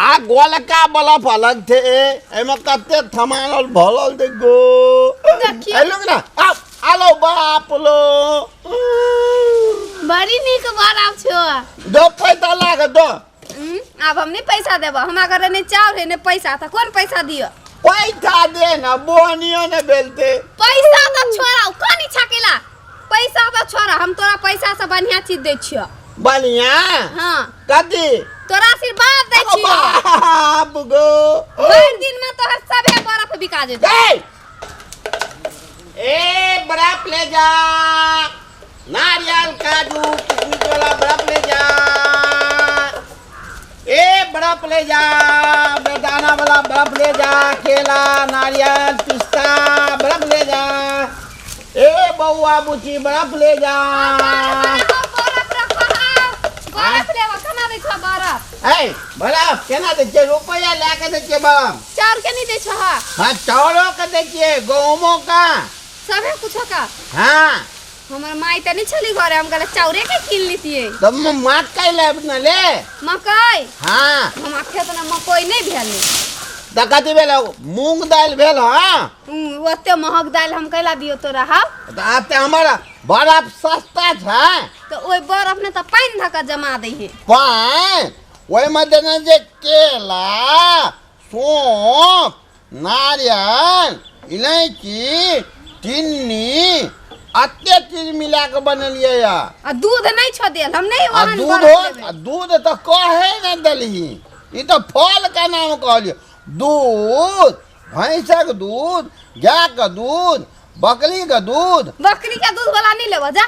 आ गोलका बलफ अलग थे, एहिमे कते थमानल भरल थे गो। देखियौ। एलो ना आ आलो बाप लो। बड़ी नीक बरफ छो। दो पैसा लाग दो। आब हम नहीं पैसा देबो, हमरा घर नहीं चाउर है नहीं पैसा, तो कौन पैसा दियो? पैसा दे ना, बोनियो ने बेलते। पैसा तो छोड़ा, कौन इच्छा केला? पैसा तो छोड़ा, हम तोरा पैसा से बढ़िया चीज दै छियो। बढ़िया? हाँ। कथी? तोरा आशीर्वाद दै छियो। बाप गो। भरि दिन में तोहर सभे बर्फ बिका जेतौ। ए! ए बर्फ ले जा, नारियल काजू किशमिश वाला बर्फ ले जा। ए बर्फ ले जा, बेदाना वाला बर्फ ले जा, केला नारियल पिस्ता बर्फ ले जा। ए बउआ बुची बर्फ ले जा। बर्फ लेबो, केना दै छौ बर्फ? ए बर्फ केना दै छियै? रुपैआ लए के दै छियै बर्फ। चाउर के नहीं दै छौ? हाँ, चाउरो के दै छियै, गहूमो का, सभे कुछो का। हाँ। हमर माई तऽ नहीं छली घरे, हम कहले चाउरे के कीन लेतियै। तऽ मकई लेब न ले? मकई? हाँ। हमरा खेत में मकई नहीं भेल। तऽ कथी भेल? मूंग दालि भेल? हाँ। ओते महग दालि हम कैला दियौ तोरा? हौ। तऽ आब तऽ हमर बर्फ सस्ता छै। तऽ ओहि बर्फ ने तऽ पानि धऽ कऽ जमा दै है। पानि ओहिमे देने जे केला, सौंफ, नारियल, इलायची, चिन्नी, एते चीज मिला के बनेलियै या। आ दूध नहीं छो देल, हम नहीं आ ओहन दूध बर्फ हो लेबै। आ दूध तऽ कहे नहि देलही, ई तऽ फल के नाम कहलियै। दूध भैंसक दूध, गायके दूध, बकरीके दूध। बकरी के दूध वाला नहीं लेबो, जा।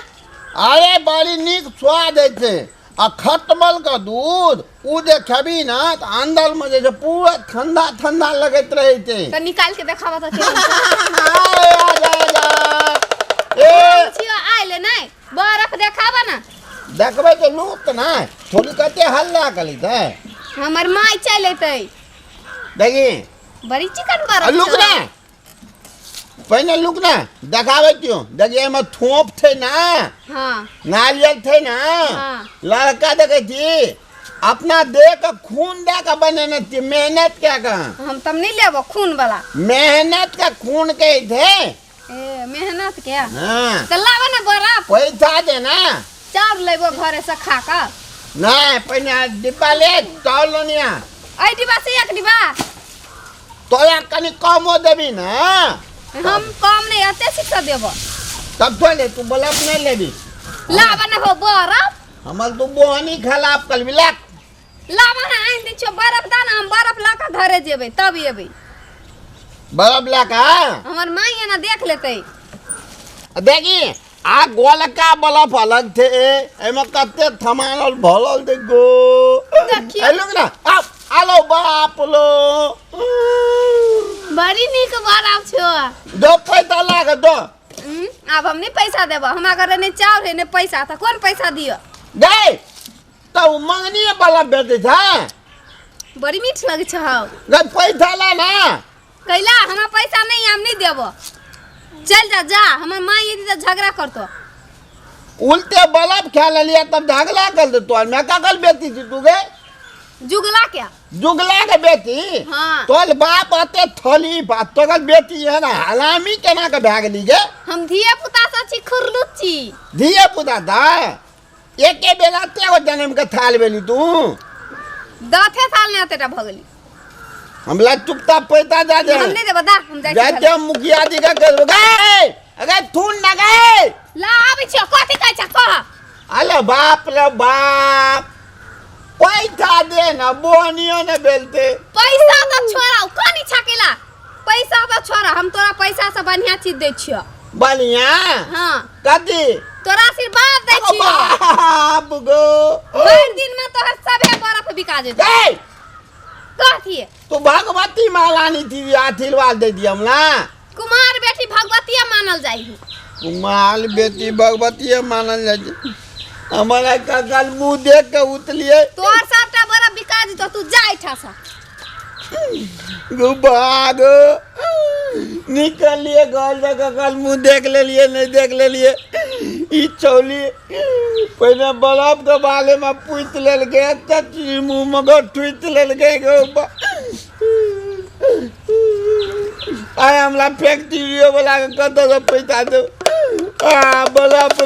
अरे बड़ी नीक स्वाद होइ छै। आ खटमल के दूध उ जे खेबही ने तऽ अंदर में जे छै पूरा ठंडा ठंडा लगैत रहै छै। तऽ निकाल के देखाबऽ तऽ केहन छै। आ जा जा ए छियो आइल नहि, बरफ देखाबऽ ने। देखबै तऽ लूक ने, थोड़ी कते हल्ला करी ते। हमर माय चलि एतै। देखी बड़ी चिकन बरफ। लुक ने पहिने, लुक ने, देखाबै छियौ। देखिए, एहिमे थोप छै ने? हाँ। नारियल छै ने? हाँ। लड़का देखै छी, अपना देह के खून दए के बनेने छियै, मेहनत कए के। हम तब नहीं लेबो खून वाला। मेहनत के खून कहै छै। ए मेहनत के? हाँ। तऽ लाबऽ ने बरफ। पैसा दे ने। चाउर लेबो घरे से खा कऽ। नहीं, पहिने डिब्बा ले, चाउर लोनिया। एहि डिब्बा से एक डिब्बा। तोरा कनि कमो देबी ने। हम कम नहीं, एते शिक्षा देबो। तब तो ले, तू बलफ नहीं लेबी। लाबऽ ने हो बरफ। हमर तू बोहनी खराब करबी, ला। लाबऽ ने, आनि दै छियौ बरफ, दा ने, हम बरफ लऽ कऽ घरे जेबै तब एबै। बरफ ला कऽ। हमर माय एना देख लेतै। देखी, आ गोलका बलफ अलग थे, एहिमे कते थमानल भरल थे गो। देखियौ। एलो ना आ आलो बाप लो। बड़ी नीक बरफ छौ। दो पैसा लाग दो। आब हम नहीं पैसा देबो, हमरा घर नहीं चाउर है नहीं पैसा, तऽ कौन पैसा दियो? गए तऽ ओ मंगनी बलफ बेचै छै। बड़ी मीठ लगै छौ। हौ। गए, पैसा ला ना। कैला? हमरा पैसा नहीं, हम नहीं देबो, चल जा जा, हमर माँ यदि तऽ झगड़ा करतो। उल्टे बलफ खा लेलियै तब झगड़ा कर दे तोहर। मैं ककल बेटी छी तू गे? जुगला क्या। जुगला के बेटी? हाँ। तोहर बाप अते थली बाप, तोहर बेटी है ना हलामी केना के भए गेली गे? हम धिया पुता से छी, खुरलुच्ची। धिया पुता दा एके बेला ते गो जनम के थाल भेली तू। दथे साल ने अतेटा भऽ गेली। हमला चुपता पैसा दे दे। हम नहीं देबो, दा, हम जाइ छी जाते घरे। हम मुखिया जी का कर गए, अरे थून न गए। ला आबै छियौ, कथी कहै छ कह। अरे बाप रे बाप, पैसा दे ना, बोनियो ने बेलते। पैसा तो छोड़ा, कौन इच्छा केला? पैसा तो छोड़ा, हम तोरा पैसा से बढ़िया चीज दै छियौ। बढ़िया? हाँ। कथी? तोरा आशीर्वाद दै छियौ। बाप गो। भरि दिन में तोहर सभे बरफ बिका जेतौ। गए। कथी? तू भगवती महारानी थी, आशीर्वाद दे दिया हमरा। कुमार बेटी भगवतीये मानल जाइ है। कुमार बेटी भगवतीये मानल जाइ छै। हमारा ककल मुंह देख के उतलिए। तोहर सबटा बरफ बिका जेतौ, तू जा एहिठाम से। भाग निकलिए घर से, ककल मुंह देख लेलिए, नहीं देख लेलिए। ई चौली पहिने बर्फके बालेमे पुति लेलकै, एते चीज मुँहमे गो ठुति लेलकै गो। आइ हमरा फैक्ट्रियो वाला के कतऽसँ पैसा देब? आ बर्फ